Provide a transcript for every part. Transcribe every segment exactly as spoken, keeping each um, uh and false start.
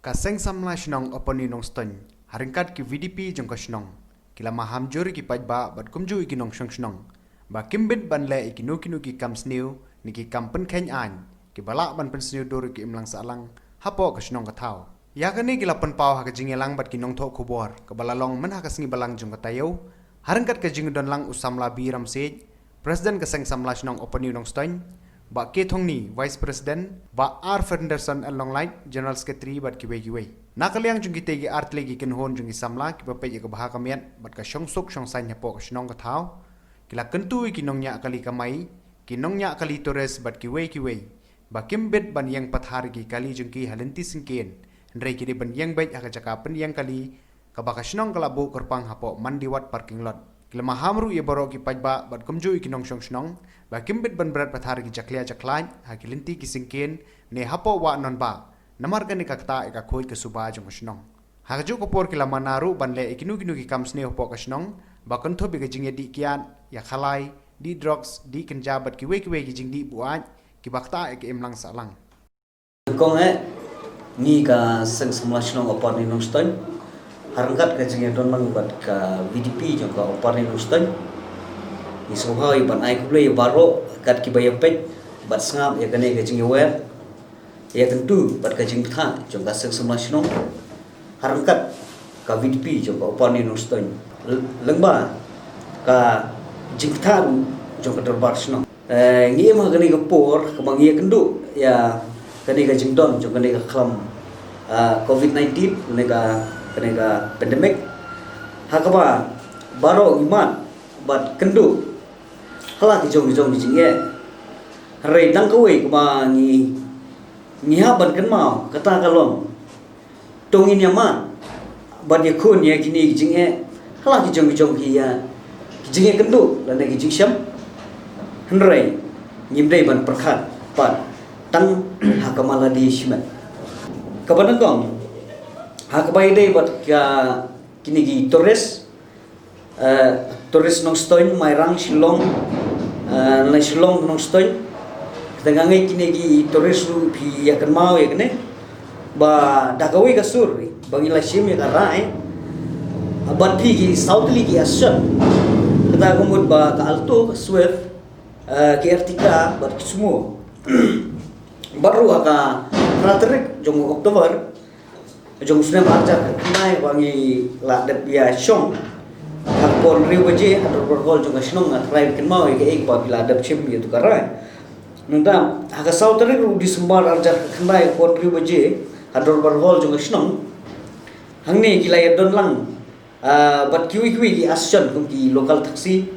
Ka Seng Samla Shnong Upper New Nongstoiñ, ha ryngkat ki VDP jong ka shnong, ki la maham jur ïa ki paidbah bad kumjuh ïa ki nongshong shnong ba kim bit ban leh ïa kino kino ki kam sniew ne ki kam pynkheiñ aiñ kiba lah ban pynsniew dur ïa ka imlang sahlang hapoh ka shnong ka thaw. Ïa kane ki la pynpaw ha ka jingïalang bad ki nongthoh khubor kaba la long mynha ka sngi Balang jong ka taïew, ha ryngkat ka jingdon lang u Samla B Ramsiej, President ka Seng Samla Shnong Upper New Nongstoiñ, Bah K Thongni, Vice President, Bah R Fernderson L Nonglait, General Secretary bad kiwei kiwei. Na ka liang jong kitei ki artylli ki kynhun jong ki samla kiba peit ïa ka bha ka miat bad ka shongsuk shongsaiñ hapoh ka shnong ka thaw, ki la kyntu ïa ki nongñiah kali kamai, ki nongñiah kali tourist bad kiwei kiwei ba kim bit ban ïeng pathar ïa ki kali jong ki ha lynti syngkien, hynrei ki dei ban ïeng beit ha ka jaka pynïeng kali kaba ka shnong ka la buh kyrpang hapoh Mandiwat parking lot. Ki la maham ruh ïa baroh ki paidbah bad kumjuh ïa ki nongshong shnong ba kim bit ban bret pathar ïa ki jakhlia jakhlaiñ ha ki lynti ki syngkien ne hapoh wah nongbah, namar kane ka ktah ïa ka khuid ka suba jong ka shnong. Ha kajuh ka por ki la mana ruh ban leh ïa kino kino ki kam sniew hapoh ka shnong ba kynthup ïa ka jingïadih kiad, ïakhalai, dih drugs, dih kynja bad kiwei kiwei ki jingdih buaid kiba ktah ïa ka imlang sahlang. Kong eh, ngi ka Seng Samla Shnong Upper New Nongstoiñ, ha ryngkat ka jingïadon lang bad ka VDP jong ka Upper New Nongstoiñ, ngi sngewbha ïa ban ai khublei ïa baroh kat kiba ïa peit bad sngap ïa kane ka jingïawer, ïa kyntu bad ka jingbthah jong ka Seng Samla Shnong ha ryngkat ka VDP jong ka Upper New Nongstoiñ, lyngba ka jingbthah jong ka dorbar shnong. Eh, ngi im ha kane ka por kaba ngi ïakynduh ïa kane ka jingdon jong kane ka khlam, ah, covid nineteen, kane ka, kane ka pandemic, ha kaba baroh ngi mad bad kynduh ha la ki jong ki jong ki jingeh. Hynrei tang kawei kaba ngi, ngi hap ban kynmaw, kata ka long, to ngin ïa mad bad ïakhun ïa kine ki jingeh ha la ki jong ki jong ki, ïa ki jingeh kynduh lane ki jingshem. Hynrei ngim dei ban pyrkhat pat tang ha ka maladi shimet. Kaba nyngkong, ha kaba ïadei bad ka, kine ki tourist, eh, tourist Nongstoiñ, Mairang, Shillong, eh, na Shillong, Nongstoiñ. Kata nga ngeit kine ki tourist ruh phi ïa kynmaw ïa kane ba da kawei ka sur ba ngi la shim ïa ka rai bad phi ki saw tylli ki association. Kata ka mut ba ka Alto, ka Swift, eh, ki Ertiga bad ki Sumo. Bad ruh ha ka phra tarik jong u October jong u snem arhajar khatkhyndai ba ngi la dep ïa shong ha ka por hynriew baje ha Dorbar Hall jong ka shnong, nga tharai kynmaw ïa kaei ba phi la dep shim ïa tu ka rai. Nangta ha ka saw tarik u December arhajar khatkhyndai ha ka por hynriew baje ha Dorbar Hall jong ka shnong, hangne ki la ïa don lang, ah, bad kiwei kiwei ki association kum ki local taxi,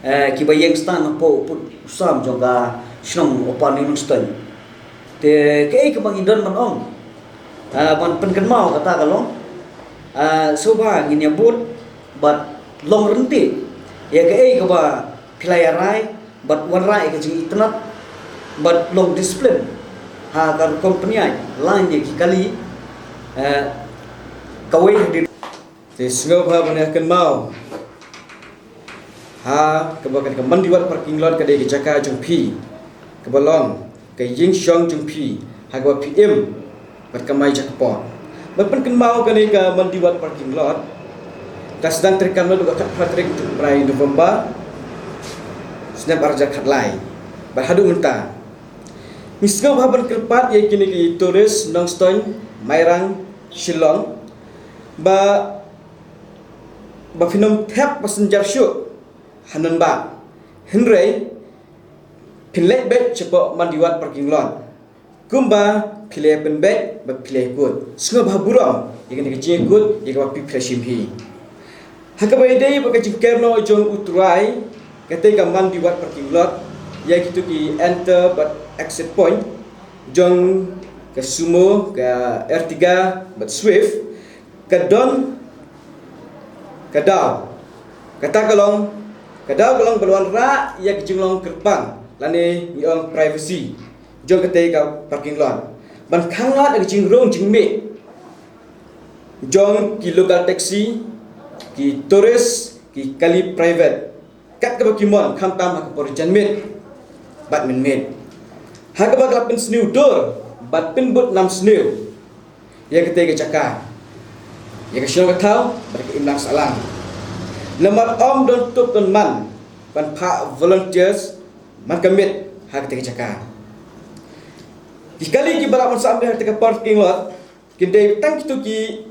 eh, kiba ïeng stand hapoh u pud u sam jong ka shnong Upper New Nongstoiñ. Te kaei kaba ngi don ban ong, ah, ban pynkynmaw kata ka long, ah, sngewbha ngin ïa bud bad long ryntih ïa kaei kaba phi la ïa rai bad wanrah ïa ka jingitynnad bad long discipline ha ka rukom pynïaid lain ïa ki kali, eh, kawei hadien. Te sngewbha ban ïa kynmaw ha kaba ka Mandiwat parking lot ka dei ka jaka jong phi kaba long ka ïing shong jong phi ha kaba phi im bad kamai jakpoh. Ban pynkynmaw kane ka Mandiwat parking lot, ka sdang treikam naduh ka khatphra tarik jong u bnai November snem arhajar khatlai bad haduh mynta. Ngi sngewbha ban kyrpad ïa kine ki tourist Nongstoiñ, Mairang, Shillong ba, ba phin ym thep passenger shuh ha nongbah. Hynrei phin leit beit shapoh Mandiwat parking lot kumba phi la pynbeit bad phi la kut. Sngewbha burom ïa kane ka jingkut ïa kaba phi, phi la shim hi. Ha kaba ïadei bad ka jingker noh jong u Trai, katei ka Mandiwat parking lot, ïa kito ki enter bad exit point jong ka Sumo, ka Ertiga bad Swift, ka don ka daw. Kata ka long, ka daw ka long ban wanrah ïa ka jinglong kyrpang lane ngi ong privacy jong katei ka parking lot, ban khanglad ïa ka jingrung jingmih jong ki local taxi, ki tourist, ki kali private, kat kaba ki mon, khamtam ha ka por janmiet bad mynmiet. Ha kaba ka la pynsniew dur bad pynbud nam sniew ïa katei ka jaka, ïa ka shnong ka thaw bad ka imlang sahlang. Namar ym don tup don man ban phah volunteers man ka miet ha katei ka jaka. Ki kali kiba lah ban sah ym dei ha katei ka parking lot kin dei tang kito ki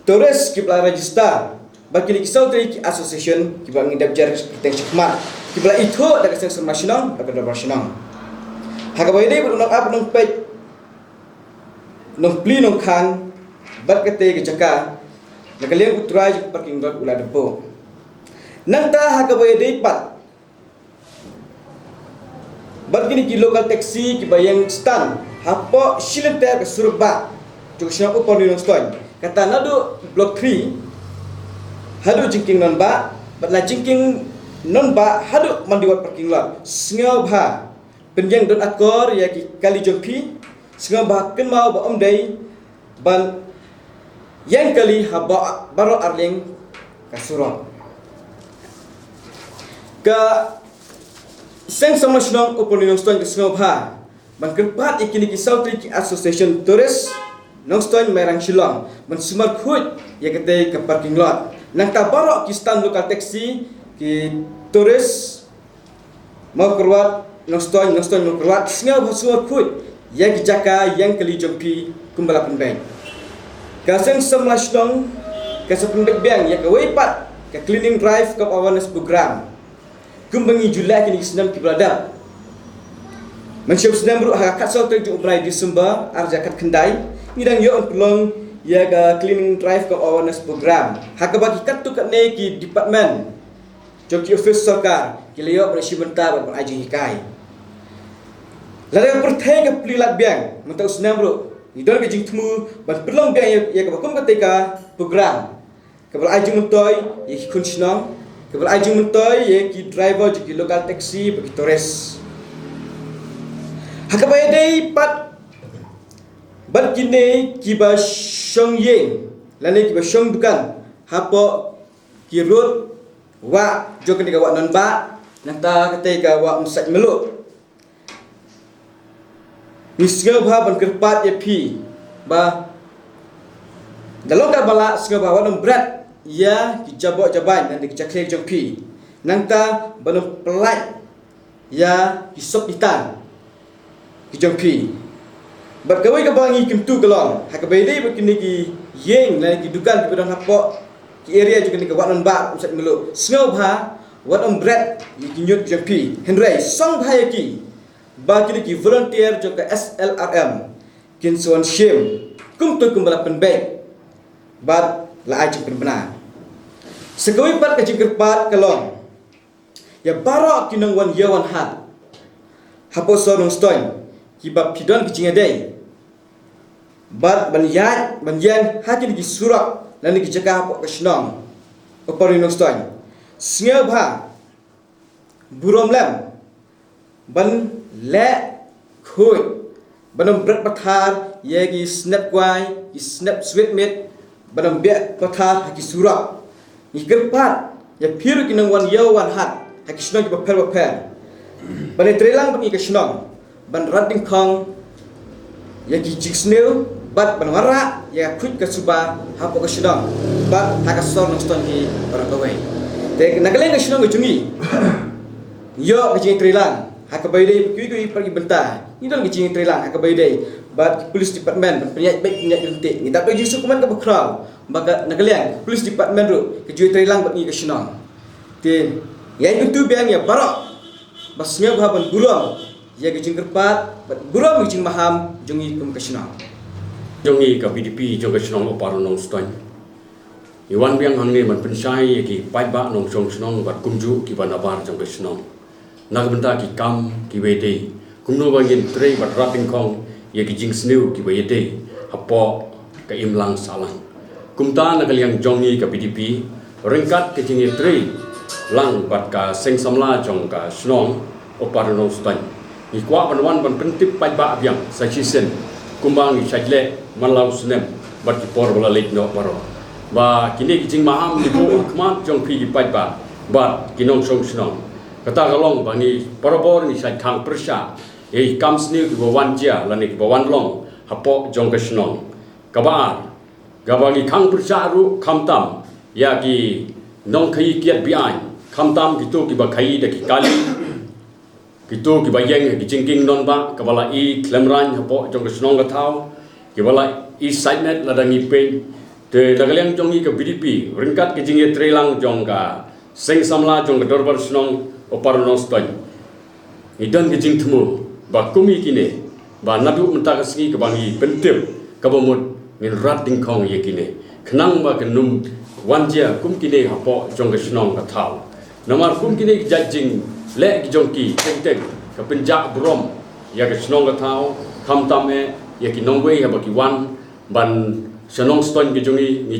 tourist kiba la register bad kine ki saw tylli ki association kiba ngi dep jer kyrteng shakhmat, kiba la ithuh da ka seng samla shnong bad ka dorbar shnong. Ha kaba ïadei bad u nongap nongpeit, nongplie nongkhang bad katei ka jaka, na ka liang u trai jong ka parking lot u la dep buh. Nangta ha kaba ïadei pat bad kine ki local taxi kiba ïeng stand hapoh shilynter ka surok bah jong ka shnong Upper New Nongstoiñ, kata naduh Block three haduh Jingkieng Nonbah bad na Jingkieng Nonbah haduh Mandiwat parking lot, sngewbha pynïeng don akor ïa ki kali jong phi. Sngewbha kynmaw ba ym dei ban ïeng kali ha ba-, baroh arliang ka surok. Ka seng samla shnong Upper New Nongstoiñ ka sngewbha ban kyrpad ïa kine ki saw tylli ki association tourist Nongstoiñ Mairang Shillong ban sumar khuid ïa katei ka parking lot. Nangta baroh ki stand local taxi, ki tourist Mawkyrwat Nongstoiñ, Nongstoiñ Mawkyrwat, sngewbha sumar khuid ïa ki jaka ïeng kali jong phi kumba la pynbeit. Ka seng samla shnong ka sa pynbeit biang ïa kawei pat ka cleaning drive cum awareness program kumba ngi ju leh kine ki snem kiba la dep. Mynshem snem ruh ha ka khatsaw tarik jong u bnai December arhajar khatkhyndai, ngi dang ïoh pynlong ïa ka cleaning drive cum awareness program ha kaba ki katto katne ki department jong ki office sorkar ki la ïoh ban shim bynta bad ban ai jinghikai. Lada ka pyrthei ka plie lad biang, mynta u snem ruh ngi don ka jingthmu ban pynlong biang ïa, ïa kaba kum katei ka program kaba la ai jingmyntoi ïa ki khun shnong, kaba la ai jingmyntoi ïa ki driver jong ki local taxi bad ki tourist. Ha kaba ïadei pat bad kine kiba shong ïing lane kiba shong dukan hapoh ki road wah jong kane ka Wah Nonbah, nangta katei ka Wah Umsait Mluh, ngi sngewbha ban kyrpad ïa phi ba da long kaba lah sngewbha wat nym bret ïa ki jaboh jabain lane ki jakhlia jong phi, nangta ba nym pyllait ïa ki sop ki tan ki jong phi. Bad kawei kaba ngi kyntu ka long ha kaba ïadei bad kine ki ïing lane ki dukan kiba don hapoh ki area jong kane ka Wah Nonbah Umsait Mluh, sngewbha wat nym bret ïa ki ñiut ki jong phi, hynrei sngewbha ïa ki ba kine ki volunteer jong ka S L R M kin sa wan shim kumto kumba la pynbeit bad la ai jingpynbna. Sa kawei pat ka jingkyrpad ka long ïa baroh ki nongwan ïew wan hat hapoh sor Nongstoiñ kiba phi don ki jingïadei bad ban ïaid ban ïeng ha kine ki surok lane ki jaka hapoh ka shnong Upper New Nongstoiñ, sngewbha burom lem ban leh khuid ban nym bret pathar ïa ki snep kwai, ki snep sweet meat, ban nym bret pathar ha ki surok. Ngi kyrpad ïa phi ruh ki nongwan ïew wan hat ha ki shnong kiba pher ba pher ban ïa trei lang bad ngi ka shnong ban rat dyngkhong ïa ki jingsniew bad ban wanrah ïa ka khuid ka suba hapoh ka shnong bad ha ka sor Nongstoiñ hi baroh kawei. Te na ka liang ka shnong ka jong ngi, ngi ïoh ka jingïatreilang ha kaba ïadei bad kiwei kiwei pat ki bynta. Ngi don ka jingïatreilang ha kaba ïadei bad ki police department ban pynïaid beit pynïaid ryntih. Ngi dap da ka jingsngewkmen kaba khraw ba ka, na ka liang ka police department ruh ka ju ïatreilang bad ngi ka shnong. Te ngi ai kyntu biang ïa baroh ba sngewbha ban burom ïa ka jingkyrpad bad burom ïa ka jingmaham jong ngi kum ka shnong. Jong ngi ka V D P jong ka shnong Upper Nongstoiñ, ngi wan biang hangne ban pynshai ïa ki paidbah nongshong shnong bad kumjuh kiba nabar jong ka shnong na ka bynta ki kam kiba ïadei kumno ba ngin trei bad rat dyngkhong ïa ki jingsniew kiba ïadei hapoh ka imlang sahlang. Kumta na ka liang jong ngi ka V D P ryngkat ka jingïatreilang bad ka seng samla jong ka shnong Upper Nongstoiñ, ngi kwah ban wan ban pyntip paidbah biang sa shisien kumba ngi shait leh man la u snem bad ki por ba la leit noh baroh, ba kine ki jingmaham ki buh ha khmat jong phi ki paidbah bad ki nongshong shnong. Kata ka long ba ngi barabor ngi shait khang pyrshah ïa ki kam sniew kiba wan jia lane kiba wan long hapoh jong ka shnong. Kaba ar, kaba ngi khang pyrshah ruh khamtam ïa ki nongkhaïi kiad be-aiñ, khamtam kito kiba khaïi da ki kali, kito kiba ïeng ha ki jingkieng nongbah, kaba la i khlem raiñ hapoh jong ka shnong ka thaw, kiba la i sait met lada ngi peit. Te na ka liang jong ngi ka B D P, ryngkat ka jingïatreilang jong ka seng samla jong ka dorbar shnong u Para Nongstoiñ, ngi don ka jingthmu ba kum ïa kine, ba naduh mynta ka sngi kaba ngi pyntip, kaba mut ngin rat dyngkhong ïa kine, khnang ba kan ym wan jia kum kine hapoh jong ka shnong ka thaw. Namar kum kine ki jait jingleh ki jong ki teng teng ka pynjah burom ïa ka shnong ka thaw, khamtam eh ïa ki nongwei haba ki wan ban sha Nongstoiñ ka jong ngi, ngi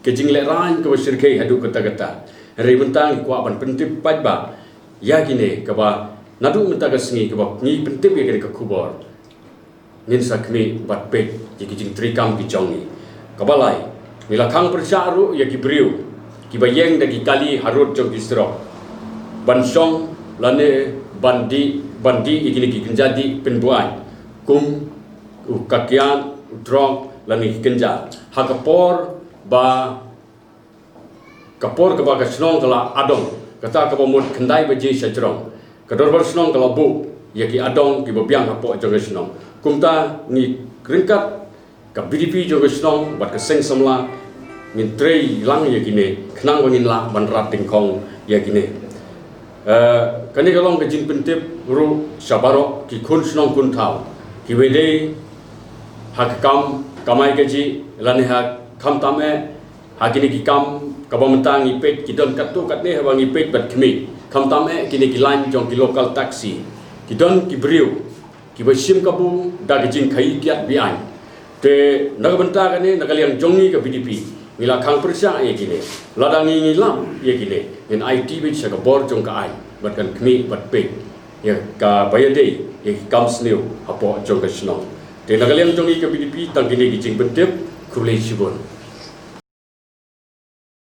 ka jinglehraiñ kaba shyrkhei haduh katta katta. Hynrei mynta ngi kwah ban pyntip pat ba ïa kine, kaba naduh mynta ka sngi kaba ngi pyntip ïa kane ka khubor, ngin sa khmih bad peit ïa ki jingtreikam ki jong ngi. Kaba lai, ngi la khang pyrshah ruh ïa ki briew kiba ïeng da ki kali harud jong ki surok ban shong lane ban dih, ban dih ïa kine ki kynja dih pynbuaid, kum u kakiad, u trok lane ki kynja, ha ka por ba ka por kaba ka shnong ka la adong, kata kaba mut khyndai baje sha jrong, ka dorbar shnong ka la buh ïa ki adong kiba biang hapoh jong ka shnong. Kumta ngi ryngkat ka B D P jong ka shnong bad ka seng samla ngin trei lang ïa kine, khnang ba ngin lah ban rat dyngkhong ïa kine. Eh, kane ka long ka jingpyntip ruh sha baroh ki khun shnong khun thaw, kiba dei ha ka kam kamai kajih lane ha khamtam eh ha kine ki kam kaba mynta ngi peit, ki don katto katne haba ngi peit bad khmih, khamtam eh kine ki lain jong ki local taxi, ki don ki briew kiba shim kabu da ka jingkhaïi kiad be-aiñ. Te na ka bynta kane, na ka liang jong ngi ka B D P, ngi la khang pyrshah ïa kine. Lada ngi, ngi lap ïa kine, ngin aiti beit sha ka bor jong ka aiñ bad kan khmih bad peit ïa kaba ïadei ïa ki kam sniew hapoh jong ka shnong. Te na ka liang jong ngi ka B D P, tang kine ki jingpyntip. Khublei shibun.